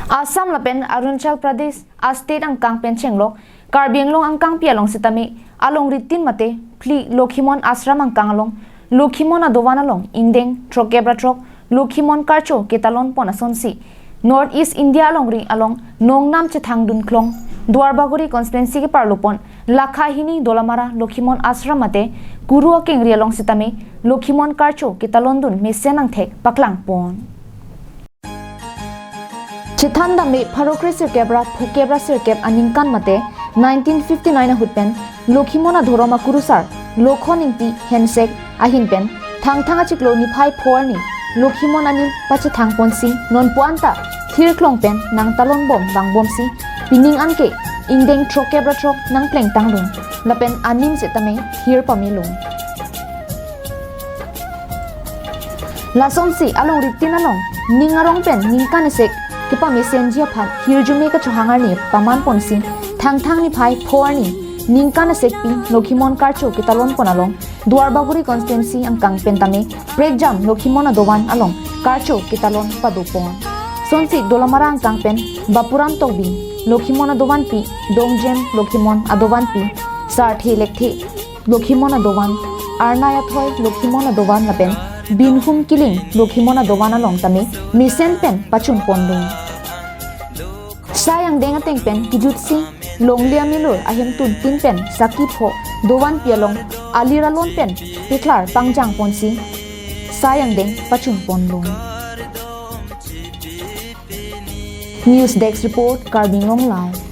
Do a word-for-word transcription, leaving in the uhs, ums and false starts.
Assam lapen Arunachal Pradesh a-state angkang pen chenglok Karbi Anglong angkangpi along sitame alongri tin mate phli Lokhimon Ashram angkang along Lokhimon adovan along ingdeng throkkep ra throk Lokhimon karcho ketalon pon asonsi North East India alongri along nongnam chethangdun klong Duarbagori constituency keparlo pon lakha hini Dolamara Lokhimon Ashram mate Kuru akengri along sitame Lokhimon karcho ketalondun mesen angthek paklang pon. Chethan dam-e pharo kre sirkep ra phokep ra sirkep aningkan mate nineteen fifty-nine ahut pen Lokhimon adhorom akurusar Lokhon Ingti Hensek ahin pen Thangthang achiklo niphai pho arni Lokhimon anim pachethang ponsi nonpu anta thirklong pen nangtalon bom vangbomsi pining anke ingdeng throkkep ra throk nangplengtangdun lapen anim setame thir pamelo. Lasonsi alongri tin along ning arong pen ningkan esek kepamesenji aphan hirjume kachohang arni paman ponsi Thangthang niphai pho arni ningkan asekpi Lokhimon karcho ketalon pon along Duarbagori constituency angkang pen tame prekjam Lokhimon adovan along karcho ketalon pado pon. Sonsi Dolamara angkang pen Bapuram Tokbi Lokhimon adovanpi, Dongjem Lokhimon adovanpi, Sarthe Lekthe Lokhimon adovan, Arnai Athoi Lokhimon adovan lapen Binhum Killing Lokhimon adovan along tame mesen pen pachun ponlo. Sai angdeng ateng pen kejutsi longle amilur ahemtun tin pen sakki pho dovanpi along alir alon pen peklar pangjang ponsi sai angdeng pachun ponlo. News Desk Report, Karbi Anglong Live.